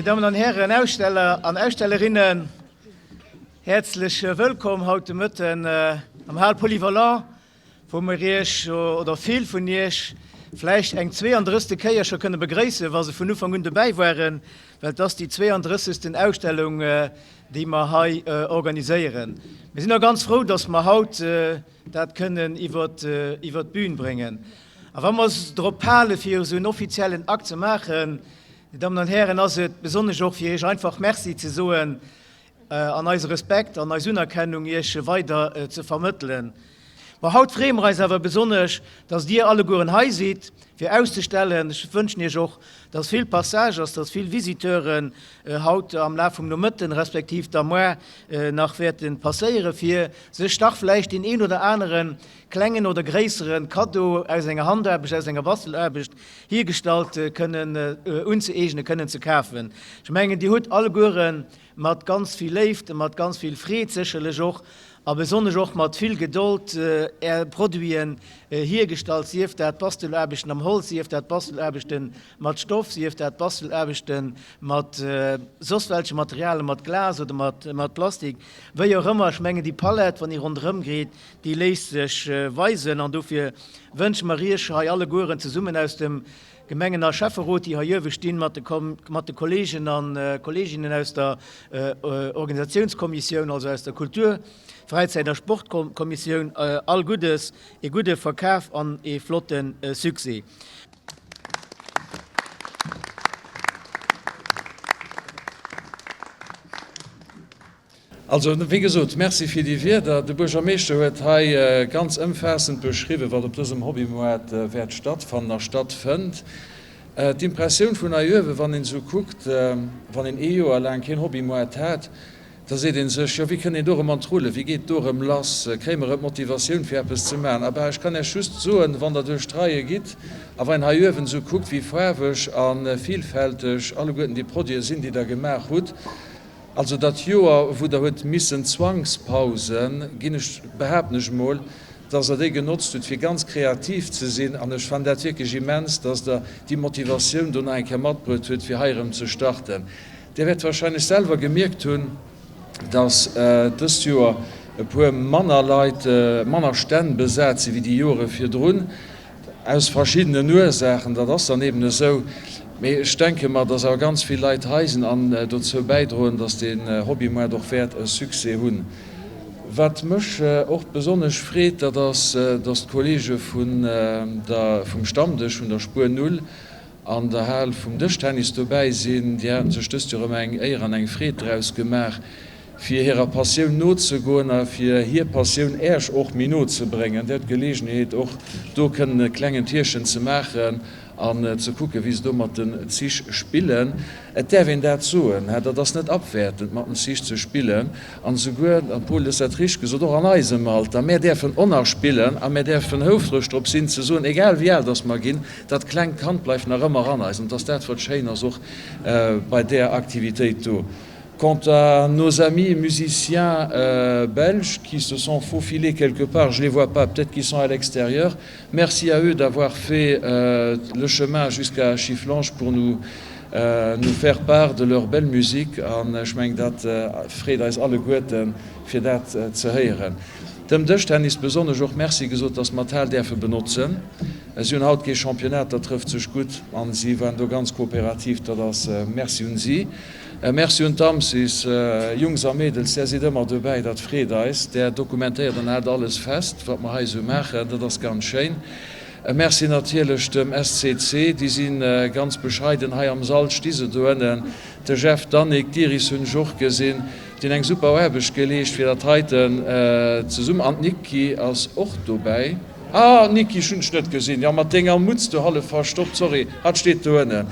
Dir Dammen an Hären Aussteller an Ausstellerinnen, häerzlech wëllkomm haut de Mëtten am Hal Polyvalent, wou mir Iech, oder vill vun Iech, vläicht eng 32. Kéier scho kënne begréissen, wa se vun Ufank un dobäi waren, well et ass déi 32. Ausstellung, déi mer hei organiséieren. Mir sinn och ganz frou, dass mer haut dat kënnen iwwert d'Bün bréngen. A wa mer es drop hale fir esou en offiziellen Akt ze maachen, Dir Dammen an Hären, ass et besonnesch och fir Iech einfach Merci ze soen an eise Respekt an eis Unerkennung Iech weider ze vermëttelen. Mä haut freeë mer eis awer besonnesch, dass Dir allegueren hei sidd, fir auszestellen. Ech wënschen Iech och, dass vill Passage ass, dass vill Visiteuren haut am Laf vum Nomëtten, respektiv da moar nach wäerte passéieren, fir sech dach vläicht deen een oder anere klengen oder gréissere Kaddo aus enger Handaarbecht, aus enger Bastelaarbecht hiergestallt kënnen unzëeegnen, kënnen ze kafen. Ech mengen, Dir hutt alleguere mat ganz vill Léift, mat ganz vill Freed sécherlech och a besonnesch och mat vill Gedold Är Produiten hiergestallt, sief dat Bastelaarbechten am Holz, sief dat Bastelaarbechte mat Stoff, sief dat Bastelaarbechte mat soss welche Materialien, mat Glas oder mat Plastik, wéi och ëmmer. Ech mengen, déi Palett, wann ee ronderëm geet, déi léisst sech weisen an dofir wënsche mer Iech hei allegueren zesummen aus dem Gemengen a Schäfferot, déi hei uewe stinn, mat de Kollegen a Kolleginnen aus der Organisatiounskommissioun, also aus der Kultur-, Fräizäit a Sportkommissioun, all Guddes, ee gudde Verkaf an ee flotte Succès. Also, wéi gesot, Merci fir déi Wierder. De Buergermeeschter huet hei ganz ëmfaassend beschriwwen, wat op dësem Hobbymoart wäert stattfannen a stattfënnt. D'Impressioun vun hei uewen, wann een esou kuckt, wann een ee Joer laang keen Hobbymoart hat, da seet ee sech, jo, wéi kënnt een do erëm an d'Rullen, wéi geet do erëm lass, kréie mer erëm d'Motivatioun fir eppes ze maachen? Abah, ech kann Iech just soen, wann Der duerch d'Reie gitt a wann een hei uewen esou kuckt, wéi faarweg a vilfälteg alleguerten déi Produite sinn, déi Der gemaach hutt, Also dat Joer, wou Der huet missen Zwangspausen ginn, ech behaapten ech emol, dass Der déi genotzt hutt, fir ganz kreativ ze sinn. An ech fannen dat wierklech immens, dass Der déi Motivatioun do nach eng Kéier matbruet hutt, fir hei erëm ze starten. Dir wäert wahrscheinlech selwer gemierkt hunn, dass dëst Joer e puer manner Leit, manner Stänn besat si wéi déi Jore virdrun. Aus verschiddenen Ursaachen, dat ass dann eben esou. Mee ech denke mer, dass awer ganz vill Leit hei sinn an dozou bäidroen, dass deen Hobbymoart och wäert e Succès hunn. Wat mech och besonnesch freet, dat ass, dass d'Kollege vun der, vum Stammdësch vun der Spuer Null an der Hal vum Dëschtennis dobäi sinn. Déi haten sech dëst Joer erëm eng Éier an eng Freed draus gemaach, fir hirer Passioun nozegoen a fir hir Passioun Äerch och méi no ze bréngen. Dir hutt d'Geleegenheet och do kënnen e klengen Tierchen ze maachen an ze kucken, wéi se do mat den Zich spillen. Et däerf een dat soen, hä, dat ass net abwäertend, mat den Zich ze spillen. An esouguer, an d'Paul hues dat richteg gesot, och an eisem Alter, mär däerfen och nach spillen a mär däerfen houfreg drop sinn ze soen, egal wéi al dass mer ginn, dat klengt Kand bleift nach ëmmer an eis. An dass dat wat schéin ass och bei där Aktivitéit do. Quant à nos amis musiciens belges qui se sont faufilés quelque part, je les vois pas, peut-être qu'ils sont à l'extérieur, merci à eux d'avoir fait le chemin jusqu'à Schifflange pour nous nous faire part de leur belle musique an ech mengen dat freet eis alleguerten fir dat ze héieren. Dem Dëschtennis besonnesch och Merci gesot, dass mer d'Hal däerfe benotzen. Si hunn haut kee Championnat, dat trëfft sech gutt an si waren do ganz kooperativ, dat ass Merci un si. E Merci un d'AMCIS, Jungs a Mädels, där sidd ëmmer dobäi, dat freet eis. Där dokumentéiert an haalt alles fest, wat mer hei esou maachen, dat ass ganz schéin. E Merci natierlech dem SCC, déi si ganz bescheiden hei am Sall, sti se do ënnen. De Jeff, d'Annick, d'Iris hunn ech och gesinn, déi hunn eng super Aarbecht geleescht fir dat heiten zesummen. An d'Nicky ass och dobäi. Ah Niki, ech hunn dech net gesinn, jo mat denger Mutz do hallef verstoppt, sorry, hatt steet do ënnen.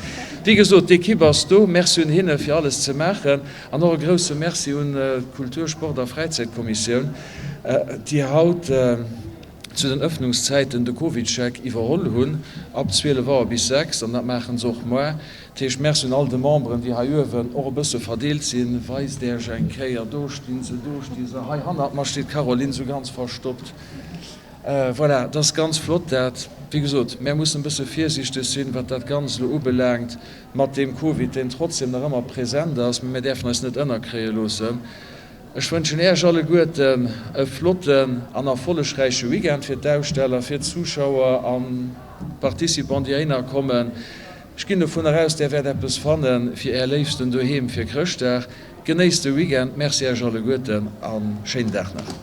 Wéi gesot, d'Equipe ass do, Merci un hinne fir alles ze maachen an och e grousse Merci un d'Kultur-, Sport a Fräizäitkommissioun, déi haut zu den Ëffnungszäiten de CovidCheck iwwerholl hunn, ab 12 Auer bis 6, an dat maachen se och moar. Dat heescht, Merci un all de Memberen, déi hei uewen och e bësse verdeelt sinn. Weist Äech eng Kéier, do stinn se, do sti se, hei hannert mer steet d'Caroline, sou ganz verstoppt. Voilà, et ass ganz flott dat. Wéi gesot, mär mussen e bësse virsiichteg sinn, wat dat Ganzt elo ubelaangt mat deem Covid, deen trotzdem nach ëmmer present ass, mä mir däerfen eis net ënnerkréie loossen. Ech wënschen Äech alleguerten e flotten an erfollegräiche Weekend fir d'Aussteller, fir d'Zuschauer an d'Participants, déi heihinner kommen. Ech ginn dovunner aus, Där wäert eppes fanne fir Är Léifsten doheem fir Chrëschtdag. Genéisst de Weekend. Merci Äech alleguerten a schéinen Dag nach.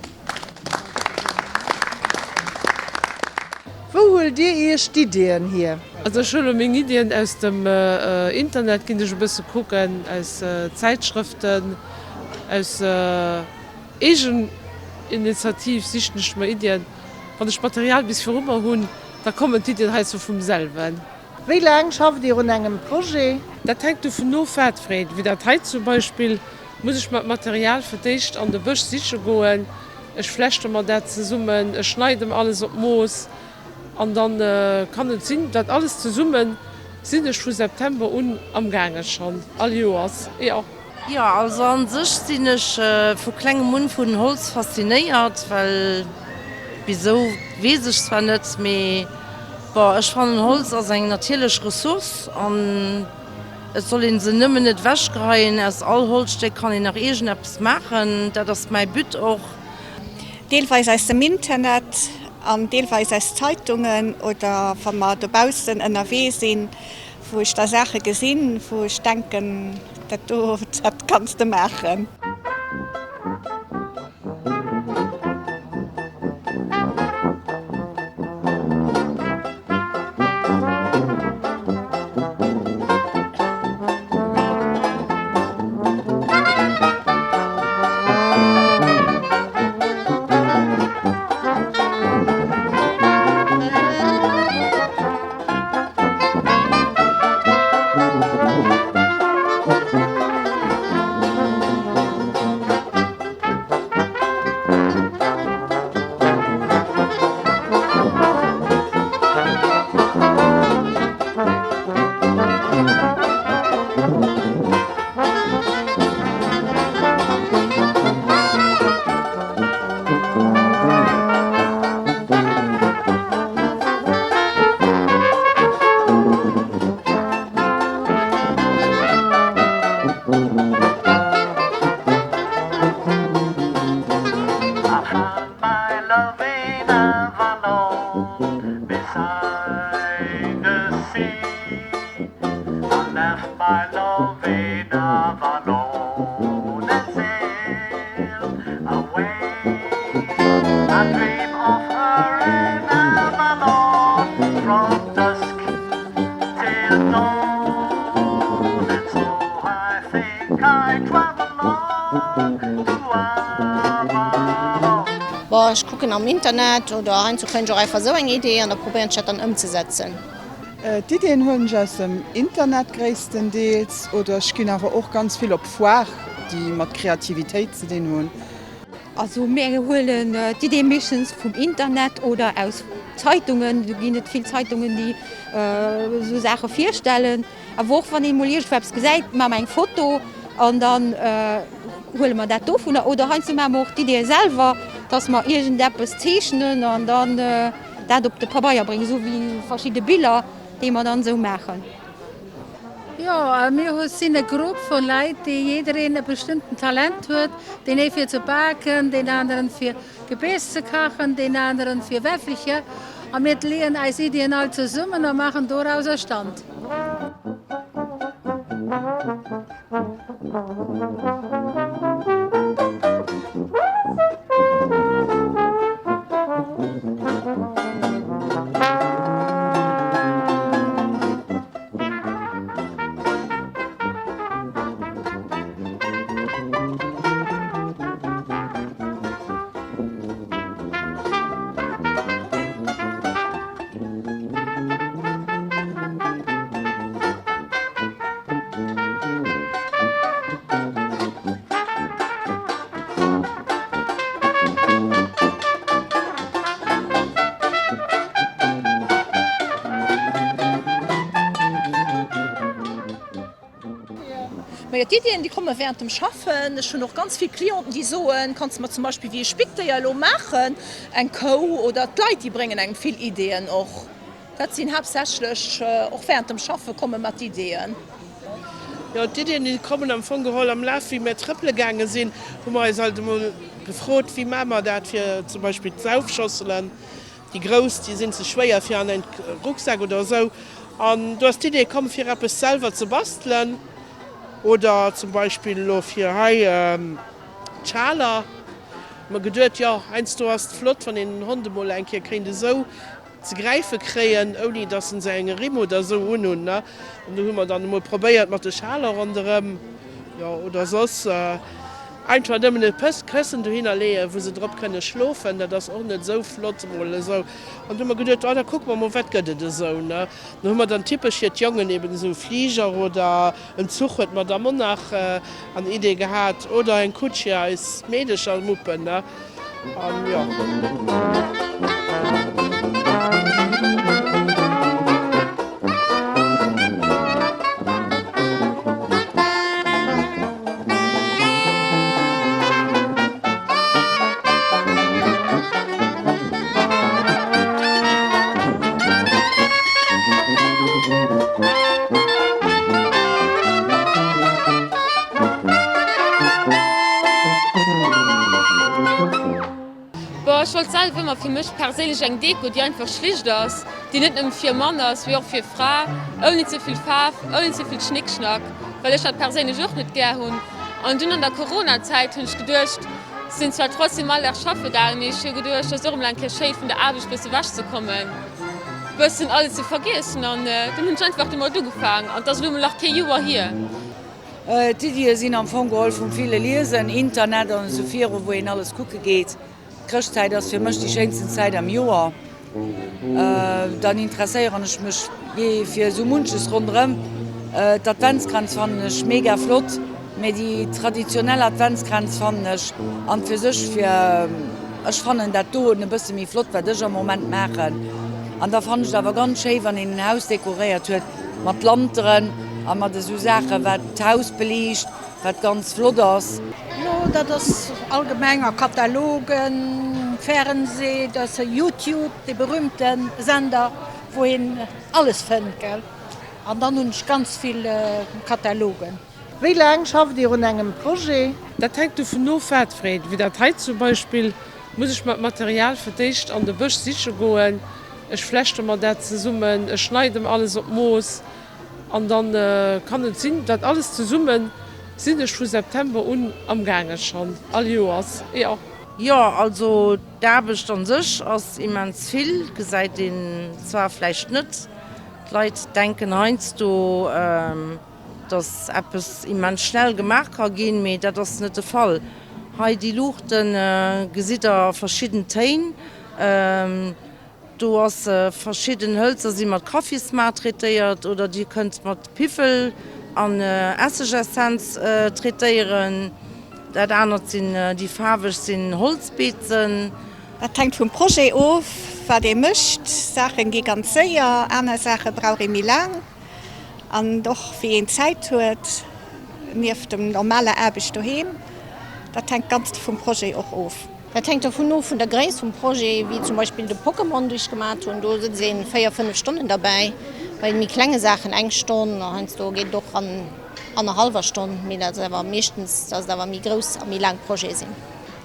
Wou huelt Dir Iech d'Iddien hier? Also ech huele meng Iddien aus dem Internet, ginn ech e bësse kucken, aus Zäitschrëften, aus Eegeninitiativ sichen ech mer Iddien. Wann ech d'Material bis viru mer hunn, da kommen d'Iddien heiansdo vum selwen. Wéi laang schafft Dir un engem Projet? Dat hänkt dovun of, wat fir een. Wéi dat hei zum Beispill, muss ech mer d'Material fir d'éischt an de Bësch siche goen. Ech flechte mer dat zesummen, ech schneidem alles op d'Mooss an dann kann et sinn, dat alles zesummen sinn ech vu September un amgaange schonn, all Joers, jo. Jo, also an sech sinn ech vu klengem un vun Holz faszinéiert, well wisou weess ech zwar net, mee bon ech fannen Holz ass eng natierlech Ressource an et soll een se nëmmen net wechgeheien. Aus all Holzstéck kann een nach iergendeppes maachen, dat ass mäi But och. Deelweis aus dem Internet an deelweis aus Zeitungen oder wa mer dobaussen ënnerwee sinn. Wou ech da Saache gesinn, wou ech denken, dat do, dat kanns de maachen. Bon, ech kucken am Internet oder heiansdo kréien ech och einfach esou eng Idee an da probéieren ech dat dann ëmzesetzen. D'Iddien huelen ech aus dem Internet gréisstendeels oder ech ginn awer och ganz vill op Foire, déi mat Kreativitéit ze dinn hunn. Also mir huelen d'Idee meeschtens vum Internet oder aus Zeitungen. Do ginn et vill Zeitungen, déi esou Saache virstellen. Awer och wann een emol iergendwou eppes gesäit, maache mer eng Foto an dann huele mer dat dovunner. Oder heiansdo maache mer och d'Iddie selwer, dass mer iergendeppes zeechnen an dann dat op de Pabeier bréngen, esou wéi verschidde Biller, déi mer dann esou maachen. Jo, mir sinn e Grupp vu Leit, déi jiddereen e bestëmmten Talent huet, deen ee fir ze baken, deen aneren fir Gebeess ze kachen, deen aneren fir Wäffelcher. A mir leeën eis Iddien all zesummen a maachen doraus e Stand. Majo, d'Iddien, déi komme während dem Schaffen. Ech hunn och ganz vill Clienten, déi soen, Kanns de mer zum Beispill wéi e Spickdéier elo maachen, eng Kou? Oder d'Leit, déi bréngen engem vill Ideeën och. Dat sinn haaptsächlech, och während dem Schaffe komme mer d'Ideeën. Jo, d'Iddien déi kommen am Fong geholl am Laf wéi mir trëppele gaange sinn, hu mer eis alt emol gefrot, wéi maache mer dat fir zum Beispill d'Saufschosselen, déi grouss, déi sinn ze schwéier fir an en Rucksak oder esou. An do ass d'Idee komm fir eppes selwer ze bastelen oder zum Beispill elo fir hei d'Schaler. Hu mer geduet, jo heiansdo ass et flott wann een den Hond emol eng Kéier kéint esou ze gräife kréien, ouni dass se eng Rimm oder esou unhunn, ne. An do hu mer dann emol probéiert mat de Schaler ronderëm, jo, oder soss einfach nëmmen e Këssen dohinner leeën, wou se drop kënne schlofen. Dat ass och net esou flott emol esou. An du hu mer geduet, oh da kucke mer emol, wat gëtt et esou, ne. Do hu mer dann typesch fir d'Jongen eben esou Fliger oder en Zuch huet d'Madame och nach an Idee gehat, oder eng Kutsch fir eis Meedecher, Muppen, ne. An jo. Boah, ech wollt selwer ëmmer fir mech perséinlech eng Deko, déi einfach schlicht ass, déi net nëmme fir Mann ass, mee och fir Fra, ouni ze vill Faarf, ouni ze vill Schnickschnack, well ech dat perséinlech och net gär hunn. An dunn an der Corona-Zäit hunn ech geduecht, sinn zwar trotzdem all Dag schaffe gaangen, mee ech hu geduecht, et ass och emol eng Kéier schéi vun der Aarbecht bësse wech ze kommen, bëssen alles ze vergiessen an dunn hunn ech einfach domat ugefaangen an et ass elo emol nach kee Joer hier. D'Iddie sinn am Fong geholl vum ville Liesen, Internet an esou viru wou een alles kucke geet. D'Chrëschtzäit ass fir mech déi schéinsten Zäit am Joer. Dann interesséieren ech mech jee fir esou munches ronderëm. D'Adventskränz fannen ech mega flott, mee déi traditionell Adventskränz fannen ech an fir sech fir, ech fannen dat doen e bësse méi flott wat ech am Moment maachen. An da fannen ech et awer ganz schéi wann een en Haus dekoréiert huet mat Lanteren a mat esou Saachen wat d'Haus beliicht. Wat ganz flott ass. Jo, dat ass allgemeng a Katalogen, Fernseh, dat ass Youtube, dee berühmte Sender, wou een alles fënnt, gell. An dann hunn ech ganz vill Katalogen. Wéi laang schafft Dir un engem Projet? Dat hänkt dovun of, wat fir een. Wéi dat hei zum Beispill, muss ech mer d'Material fir d'éischt an de Bësch siche goen. Ech flechte mer dat zesummen, ech schneidem alles op d'Mooss. An dann kann et sinn, dat alles zesummen sinn ech vu September un amgaange schonn, all Joers, jo. Jo, also d'Aarbecht an sech ass immens vill, gesäit een zwar vläicht net. D'Leit denken heiansdo, dass eppes immens schnell gemaach ka ginn, mee dat ass net de Fall. Hei déi Luuchten gesitt der a verschidden Téin. Do ass verschidden Hëlzer si mat Kaffisma traitéiert oder dir kënnt mat Piffel an Essegessenz traitéieren. Dat anert sinn déi faarweg sinn Holzbeezen. Dat hänkt vum Projet of, wat ee mécht. Saachen gi ganz séier, aner Saache brauch ee méi laang. An och wéi een Zäit huet, nieft dem normaler Aarbecht doheem. Dat hänkt ganz vum Projet och of. Dat hänkt dovun of, vun der Gréisst vum Projet, wéi zum Beispill de Pokémon, dee ech gemat hunn, do sëtzt ee 4, 5 Stonnen derbäi. Bei méi klenge Saachen eng Stonn, heiansdo geet et och an annerhallwer Stonn, mee dat ass awer meeschtens, datt et awer méi grouss a méi laang Projete sinn.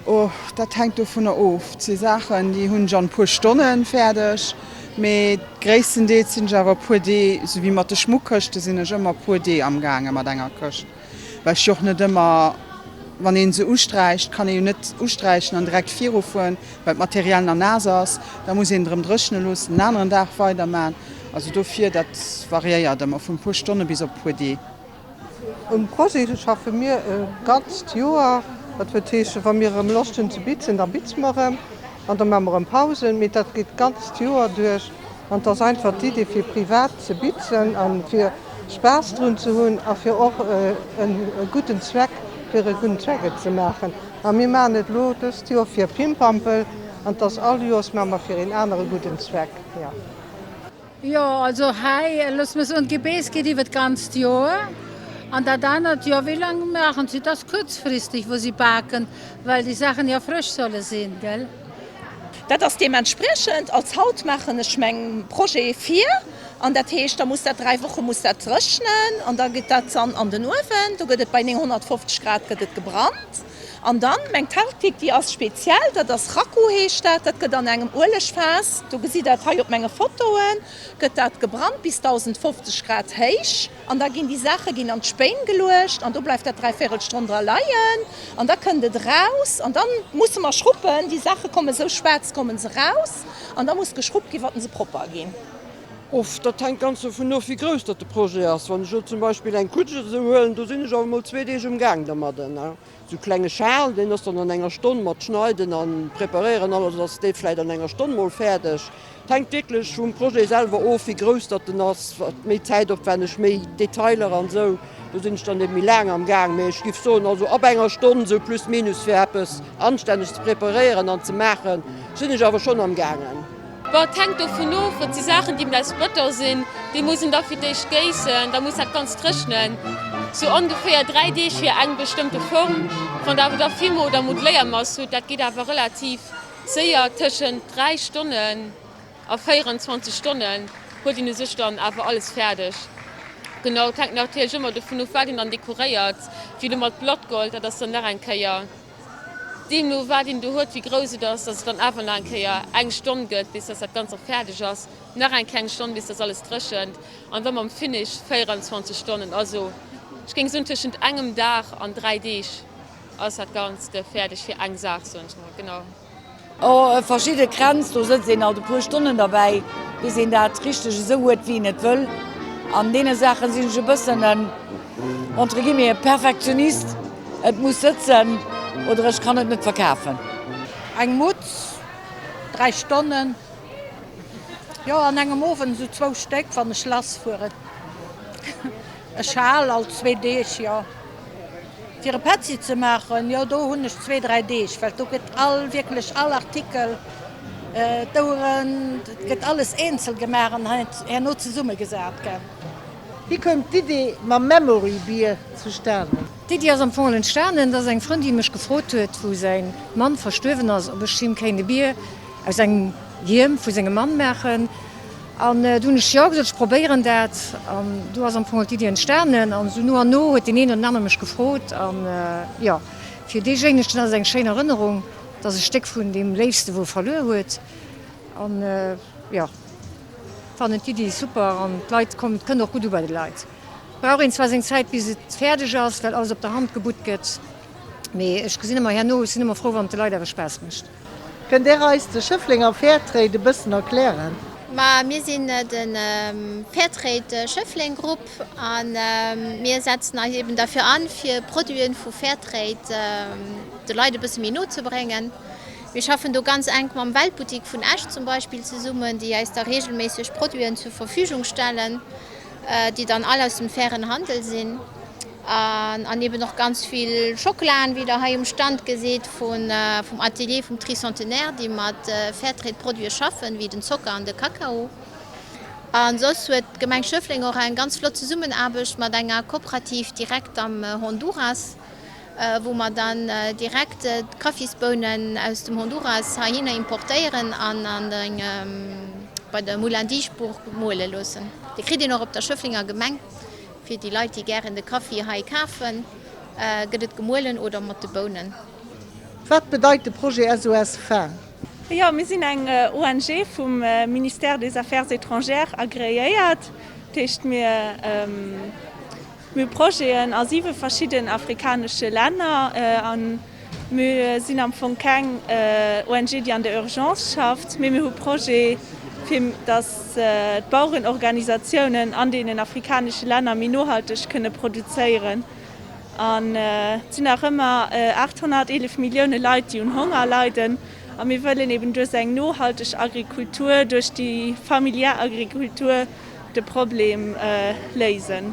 Oh, dat hänkt dovunner of. Et si Saachen, déi hunn ech an e puer Stonne fäerdeg, mee gréisstendeels sinn ech awer e puer Dee, esou wéi mat de Schmuckkëschte sinn ech ëmmer e puer Dee amgaange mat enger Këscht. Well ech jo och net ëmmer, wann een se usträicht, kann ee jo net usträichen an direkt virufueren, well d'Material nach naass ass. Da muss een et erëm dréchne loossen, en aneren Dag weiderman. Also dofir, dat variéiert ëmmer vun e puer Stonne bis op e puer Dee. Um Projet schaffe mir e ganzt Joer. Dat wëllt heeschen, wa mir erëm Loscht hunn ze bitzen, da bitze mer erëm an da maache mer erëm Pausen. Mee dat geet d'ganzt Joer duerch an et ass einfach d'Idee fir privat ze bitzen a fir Spaass drun ze hunn a fir och e gudden Zweck, fir e gudden Zweck et ze maachen. A mir maachen et elo dëst Joer fir Pimpampel an et ass all Joers maache mer fir een anere gudden Zweck, jo. Jo, also hei, loosse mer soen, d'Gebeess geet iwwer d'ganzt Joer. An dat anert, jo, wéi laang maachen si? Dat ass kuerzfristeg, wou si baken, well déi Saachen jo frësch solle sinn, gell? Dat ass deementspriechend, als haut maachen ech meng Projete vir an dat heescht, da muss dat 3 Woche muss dat dréchnen an da geet dat dann an den Uewen, do gëtt et bei 950 Grad gëtt et gebrannt. An dann meng Taktik, déi ass speziell, dat ass Raku heescht dat, dat gëtt an engem Uelegfaass, do gesitt der et hei op menge Fotoen, gëtt dat gebrannt bis 1050 Grad héich an da ginn déi Saache ginn an d'Spéin geluecht an do bleift dat dräivéierel Stonn dra leien an da kënnt et eraus an dann musse mer schruppen, déi Saache komme sou schwaarz komme se raus an da muss geschruppt ginn, watten se propper ginn. Uff, dat hänkt ganz dovun of, wéi grouss datt de Projet ass. Wann ech elo zum Beispill eng Kutsch oder esou huelen, do sinn ech awer emol zwee Deeg um Gaang dermadden. Esou klenge Schal, deen ass dann an enger Stonn mat Schneiden a Preparéieren alles, ass dee vläit an enger Stonn mol fäerdeg. Et hänkt wierklech vum Projet selwer of, wéi grouss datt en ass. Wat méi zäitopwänneg, méi Detailer an esou, do sinn ech dann ebe méi laang am Gaang. Mee ech giff soen, also ab enger Stonn esou plus minus fir eppes anstänneg ze preparéieren an ze maachen, sinn ech awer schonn am gaangen. Bon, et hänkt dovun of, et si Saachen, déi aus Bëton sinn, déi muss een da fir d'éischt géissen, da muss dat Ganzt dréchnen, sou ongeféier 3 Deeg fir eng bestëmmte Form. Wann der awer da Fimo oder Modeléiermass hutt, dat geet awer relativ séier, tëschent 3 Stonnen a 24 Stonnen huet een u sech dann awer alles fäerdeg. Genau, et hänkt natierlech ëmmer dovun of, wat een dann dekoréiert, wéi elo mat Blattgold, dat ass dann nach eng Kéier. Deemno wat een do huet, wéi grouss et ass, dass et dann awer nach eng Kéier eng Stonn gëtt, bis dass dat Ganzt och fäerdeg ass, nach eng kleng Stonn, bis dass alles dréchent an da mam Finish 24 Stonnen. Also ech géing soen, tëschent engem Dag an 3 Deeg ass dat Ganzt fäerdeg fir eng Saach, soen ech mol. Genau. Oh, verschidde Kränz, do sëtzt een alt e puer Stonnen derbäi, bis een dat richteg esou huet, wéi een et wëll. An deene Saache sinn ech e bëssen en, entre guillemets, e Perfektionist. Et muss sëtzen oder ech kann et net verkafen. Eng Mutz, 3 Stonnen, jo an engem Owend esou zwou Stéck, wann ech lass fueren. E Schal all zwee Deeg, jo. Fir e Petzi ze maachen, jo do hunn ech zwee, dräi Deeg, well do gëtt all, wierklech all Artikel, d'Oueren, et gëtt alles eenzel gemaach an herno zesummegesat, gell. Wéi koum d'Idee mam Memory Beer zustanen? D'Iddi ass am Fong entstanen, dass eng Frëndin mech gefrot huet, wou säin Mann verstuerwen ass, ob ech him kéint e Bier aus engem Hiem vu sengem Mann maachen. An du hunn ech jo gesot, ech probéieren dat. An do ass am Fong d'Iddi entstanen. An esou no an no huet deen een oder den anere mech gefrot. An jo, fir deejéinegen ass et eng schéin Erënnerung, dass e Stéck vun deem Léifste wou e verluer huet. An jo, fannen d'Iddi super an d'Leit kommen, et kënnt och gutt u bei de Leit. Brauch een zwar seng Zäit bis et fäerdeg ass, well alles op der Hand gebutt gëtt, mee ech gesinn ëmmer herno, ech sinn ëmmer frou wann et de Leit awer Spaass mécht. Kënnt Där eis de Schëfflenger Fairtrade e bëssen erklären? Ma mir sinn de Fairtrade Schëffleng Grupp a mir setzen eis eben derfir an, fir Produiten vu Fairtrade de Leit e bësse méi no ze bréngen. Mir schaffen do ganz enk mam Weltboutique vun Esch zum Beispill zesummen, déi eis da reegelméisseg Produiten zur Verfügung stellen, déi dann all aus dem fairen Handel sinn. An eben och ganz vill Schokolaen, wéi der hei um Stand gesitt, vum Atelier vum Tricentenaire, déi mat Fairtrade-Produite schaffen, wéi den Zocker an de Kakao. A soss huet d'Gemeng Schëffleng och eng ganz flott Zesummenaarbecht mat enger Cooperative direkt am Honduras, wou mer dann direkt d'Kaffisbounen aus dem Honduras heihinner importéieren an an bei der Moulin Dieschbourg muele loossen. Déi kritt een och op der Schëfflenger Gemeng. Fir déi Leit, déi gären de Kaffi hei kafen, gëtt et gemuelen oder mat de Bounen. Wat bedeit de Projet SOS Faim? Jo, mir sinn eng ONG, vum Ministère des Affaires étrangères agreéiert. Dat heescht, mir hu Projeten a siwe verschidden afrikanesche Länner. Mir sinn am Fong keng ONG, déi an der Urgence schafft, mee mir hu Projet, fir datt d'Bauerenorganisatiounen an deenen afrikanesche Länner méi nohalteg kënne produzéieren. An et sinn nach ëmmer 811 Millioune Leit, déi un Honger leiden. A mir wëllen eben duerch eng nohalteg Agrikultur, duerch déi familiär Agrikultur de Problem léisen.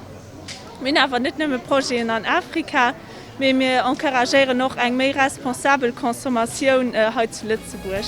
Mir hunn awer net nëmme Projeten an Afrika. Mee mir encouragéieren och eng méi responsabel Consommatioun hei zu Lëtzebuerg.